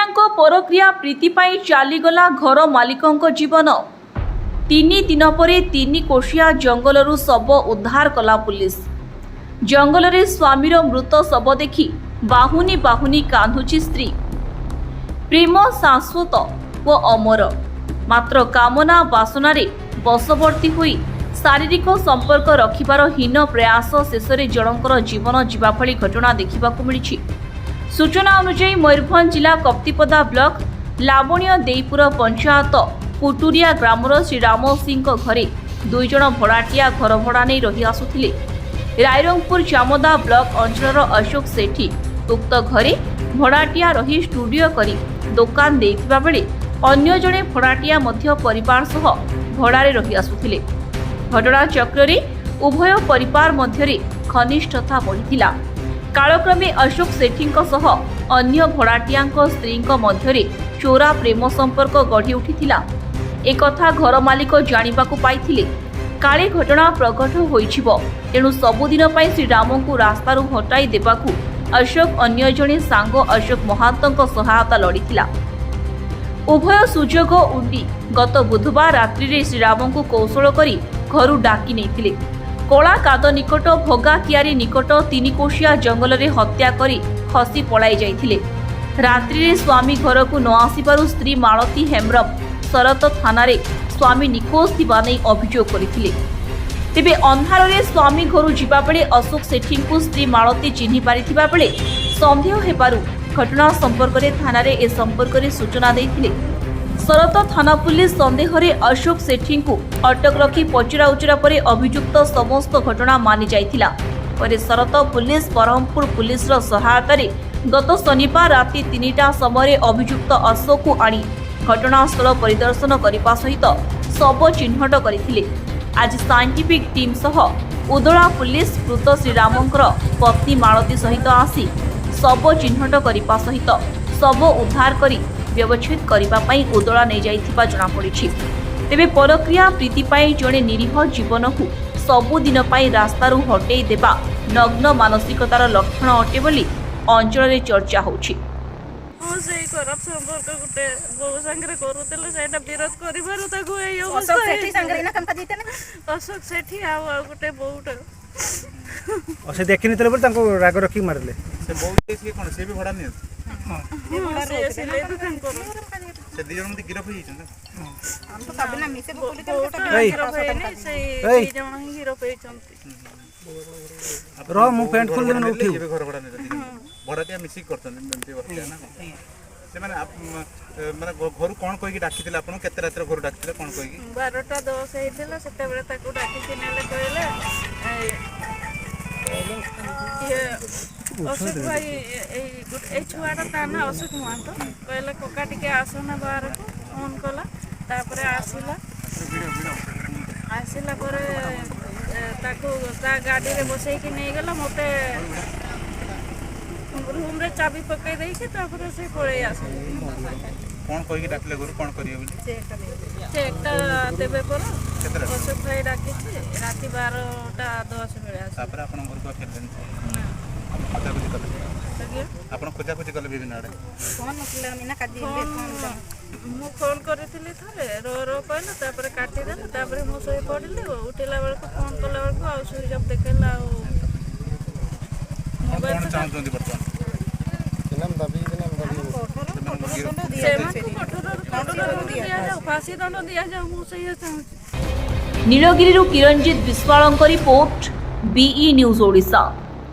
ଭଡ଼ାଟିଆଙ୍କ ପରକ୍ରିୟା ପ୍ରୀତି ପାଇଁ ଚାଲିଗଲା ଘର ମାଲିକଙ୍କ ଜୀବନ। 3 ଦିନ ପରେ ତିନିକୋଶିଆ ଜଙ୍ଗଲରୁ ଶବ ଉଦ୍ଧାର କଲା ପୁଲିସ। ଜଙ୍ଗଲରେ ସ୍ୱାମୀର ମୃତ ଶବ ଦେଖି ବାହୁନି ବାହୁନି କାନ୍ଦୁଛି ସ୍ତ୍ରୀ। ପ୍ରେମ ଶାଶ୍ୱତ ଓ ଅମର। ମାତ୍ର କାମନା ବାସନାରେ ବଶବର୍ତ୍ତୀ ହୋଇ ଶାରୀରିକ ସମ୍ପର୍କ ରଖିବାର ହୀନ ପ୍ରୟାସ ଶେଷରେ ଜଣଙ୍କର ଜୀବନ ଯିବା ଭଳି ଘଟଣା ଦେଖିବାକୁ ମିଳିଛି। ସୂଚନା ଅନୁଯାୟୀ, ମୟୂରଭଞ୍ଜ ଜିଲ୍ଲା କପ୍ତିପଦା ବ୍ଲକ ଲାବଣ୍ୟ ଦେଇପୁର ପଞ୍ଚାୟତ କୁଟୁରିଆ ଗ୍ରାମର ଶ୍ରୀରାମ ସିଂଙ୍କ ଘରେ ଦୁଇ ଜଣ ଭଡ଼ାଟିଆ ଘର ଭଡ଼ା ନେଇ ରହି ଆସୁଥିଲେ। ରାଇରଙ୍ଗପୁର ଚାମଦା ବ୍ଲକ ଅଞ୍ଚଳର ଅଶୋକ ସେଠୀ ଉକ୍ତ ଘରେ ଭଡ଼ାଟିଆ ରହି ଷ୍ଟୁଡିଓ କରି ଦୋକାନ ଦେଇଥିବା ବେଳେ ଅନ୍ୟ ଜଣେ ଭଡ଼ାଟିଆ ମଧ୍ୟ ପରିବାର ସହ ଭଡ଼ାରେ ରହି ଆସୁଥିଲେ। ଘଟଣାଚକ୍ରରେ ଉଭୟ ପରିବାର ମଧ୍ୟରେ ଘନିଷ୍ଠତା ବଢ଼ିଥିଲା। କାଳକ୍ରମେ ଅଶୋକ ସେଠୀଙ୍କ ସହ ଅନ୍ୟ ଭଡ଼ାଟିଆଙ୍କ ସ୍ତ୍ରୀଙ୍କ ମଧ୍ୟରେ ଚୋରା ପ୍ରେମ ସମ୍ପର୍କ ଗଢ଼ି ଉଠିଥିଲା। ଏକଥା ଘର ମାଲିକ ଜାଣିବାକୁ ପାଇଥିଲେ। କାଳେ ଘଟଣା ପ୍ରକଟ ହୋଇଯିବ, ତେଣୁ ସବୁଦିନ ପାଇଁ ଶ୍ରୀରାମଙ୍କୁ ରାସ୍ତାରୁ ହଟାଇ ଦେବାକୁ ଅଶୋକ ଅନ୍ୟ ଜଣେ ସାଙ୍ଗ ଅଶୋକ ମହାନ୍ତଙ୍କ ସହାୟତା ଲୋଡ଼ିଥିଲା। ଉଭୟ ସୁଯୋଗ ଉଣ୍ଡି ଗତ ବୁଧବାର ରାତ୍ରିରେ ଶ୍ରୀରାମଙ୍କୁ କୌଶଳ କରି ଘରୁ ଡାକି ନେଇଥିଲେ। କଳାକାଦ ନିକଟ ଭଗାକିଆରି ନିକଟ ତିନିକୋଶିଆ ଜଙ୍ଗଲରେ ହତ୍ୟା କରି ଖସି ପଳାଇ ଯାଇଥିଲେ। ରାତ୍ରିରେ ସ୍ୱାମୀ ଘରକୁ ନ ଆସିବାରୁ ସ୍ତ୍ରୀ ମାଳତୀ ହେମ୍ବ୍ରମ ଶରତ ଥାନାରେ ସ୍ୱାମୀ ନିଖୋଜ ଥିବା ନେଇ ଅଭିଯୋଗ କରିଥିଲେ। ତେବେ ଅନ୍ଧାରରେ ସ୍ୱାମୀ ଘରୁ ଯିବାବେଳେ ଅଶୋକ ସେଠୀଙ୍କୁ ସ୍ତ୍ରୀ ମାଳତୀ ଚିହ୍ନି ପାରିଥିବା ବେଳେ ସନ୍ଦେହ ହେବାରୁ ଘଟଣା ସମ୍ପର୍କରେ ଥାନାରେ ଏ ସମ୍ପର୍କରେ ସୂଚନା ଦେଇଥିଲେ। ଶରତ ଥାନା ପୁଲିସ ସନ୍ଦେହରେ ଅଶୋକ ସେଠୀଙ୍କୁ ଅଟକ ରଖି ପଚରା ଉଚରା ପରେ ଅଭିଯୁକ୍ତ ସମସ୍ତ ଘଟଣା ମାନି ଯାଇଥିଲା। ପରେ ଶରତ ପୁଲିସ ବ୍ରହ୍ମପୁର ପୁଲିସର ସହାୟତାରେ ଗତ ଶନିବାର ରାତି 3ଟା ସମୟରେ ଅଭିଯୁକ୍ତ ଅଶୋକକୁ ଆଣି ଘଟଣାସ୍ଥଳ ପରିଦର୍ଶନ କରିବା ସହିତ ଶବ ଚିହ୍ନଟ କରିଥିଲେ। ଆଜି ସାଇଣ୍ଟିଫିକ୍ ଟିମ୍ ସହ ଉଦଳା ପୁଲିସ ମୃତ ଶ୍ରୀରାମଙ୍କର ପତ୍ନୀ ମାଳତୀ ସହିତ ଆସି ଶବ ଚିହ୍ନଟ କରିବା ସହିତ ଶବ ଉଦ୍ଧାର କରି ବ୍ୟବଚ୍ଛେଦ କରିବା ପାଇଁ ଉଦଳା ନେଇଯାଇଥିବା ଜଣାପଡ଼ିଛି। ତେବେ ପରକ୍ରିୟା ପ୍ରୀତି ପାଇଁ ଜଣେ ନିରୀହ ଜୀବନକୁ ସବୁଦିନ ପାଇଁ ରାସ୍ତାରୁ ହଟେଇ ଦେବା ନଗ୍ନ ମାନସିକତାର ଲକ୍ଷଣ ଅଟେ ବୋଲି ଅଞ୍ଚଳରେ ଚର୍ଚ୍ଚା ହେଉଛି। ହଁ, ସେଇ ଖରାପ ସମ୍ପର୍କ ଗୋଟେ ବୋଉ ସାଙ୍ଗରେ କରୁଥିଲେ। ସେଇଟା ବିରୋଧ କରିବାରୁ ତାକୁ ଏଇ ଅବସ୍ଥା ଅଶୋକ ସେଠୀ ହେଇଛି। ସାଙ୍ଗରେ ନା କାମ ଦେଇଥିଲେ। ଅଶୋକ ସେଠୀ ଆଉ ଆଉ ଗୋଟେ ବୋଉଟା। ଆଉ ସେ ଦେଖିନଥିଲେ ବୋଲି ତାଙ୍କୁ ରାଗ ରଖିକି ମାରିଲେ। ସେ ବୋଉ ଯିଏ, ସିଏ କ'ଣ, ସିଏ ବି ଭଡ଼ା ନିଅନ୍ତି? ହଁ, ସେ ସିଲେଇ ଦୋକାନ କରନ୍ତି। ସେ ଦି ଜଣ ମଧ୍ୟ ଗିରଫ ହେଇଯାଇଛନ୍ତି ନା? ବୋଉଟା ଏଇ। ଗିରଫ ହେଇନି, ସେଇ ଏଇ। ଦି ଜଣ ହିଁ ଗିରଫ ହେଇଛନ୍ତି। ରହ, ମୁଁ ପ୍ୟାଣ୍ଟ ଘର ଖୋଲିଦେବି ଭଡ଼ା ନା ନେଲେ, ଉଠିବୁ। ଇଏ ବି ଘର ଭଡ଼ା ନେଲେ, ଦି ଜଣ। ଭଡ଼ାଟିଆ ମିଶିକି କରୁଛନ୍ତି ଏମିତି ଭଡ଼ାଟିଆ ନା କ'ଣ? ସେମାନେ ମାନେ ଘରୁ କ'ଣ କହିକି ଡାକିଥିଲେ ଆପଣ? କେତେ ରାତିରେ ଘରୁ ଡାକିଥିଲେ, କ'ଣ କହିକି? 12ଟା 10 ହେଇଥିଲା ସେତେବେଳେ ତାକୁ ଡାକିକି ନେଲେ। କହିଲେ ଇଏ ଅଶୋକ ଭାଇ, ଏଇ ଗୋଟେ ଏଇ ଛୁଆଟା, ତା ନାଁ ଅଶୋକ ମହାନ୍ତ। କହିଲେ, କକା ଟିକେ ଆସ ନା ବାହାରକୁ। ଫୋନ୍ କଲା, ତାପରେ ଆସିଲା। ଆସିଲା ପରେ ତାକୁ ତା ଗାଡ଼ିରେ ବସେଇକି ନେଇଗଲା। ମୋତେ ରୁମ୍ରେ ଚାବି ପକେଇ ଦେଇକି ତାପରେ ସେ ପଳେଇ ଆସିଲା। କ'ଣ କହିକି ଡାକିଲେ ଘରୁ, କ'ଣ କରିବେ ବୋଲି? ଚେକ୍ଟା ଦେବେ ପରା। କେତେ ରାତି? ଅଶୋକ ଭାଇ ଡାକିଛି, ରାତି 12ଟା 10 ବେଳେ ଆସିଲା। ତାପରେ ଆପଣଙ୍କ ଘରକୁ ଆଉ ଫେରିଲେନି? ନା। ଆପଣ ଖୋଜାଖୋଜି କଲେ? ଆଜ୍ଞା? ଆପଣ ଖୋଜାଖୋଜି କଲେ ବିଭିନ୍ନ ଆଡ଼େ? ଫୋନ୍, ମୁଁ ଫୋନ୍ କରିଥିଲି ଥରେ। ରୋ ରୋ କହିଲା, ତାପରେ କାଟିଦେଲେ। ତାପରେ ମୁଁ ଶୋଇ ପଡ଼ିଲି। ଉଠିଲା ବେଳକୁ ଫୋନ୍ କଲା ବେଳକୁ ଆଉ ସୁଇଚ୍ ଅଫ୍ ଦେଖେଇଲା। ଆଉ ଆପଣ ମୋବାଇଲ କ'ଣ ତ ଚାହୁଁଛନ୍ତି ବର୍ତ୍ତମାନ? ସେମାନଙ୍କୁ କଠୋରରୁ କଠୋର ଦଣ୍ଡ ଦିଆଯାଉ, ଫାଶୀ ଦଣ୍ଡ ଦିଆଯାଉ, ମୁଁ ସେଇଆ ଚାହୁଁଛି। ନୀଳଗିରିରୁ କିରଣଜିତ ବିଶ୍ୱାଳଙ୍କ ରିପୋର୍ଟ, ବିଇ ନ୍ୟୁଜ୍ ଓଡ଼ିଶା।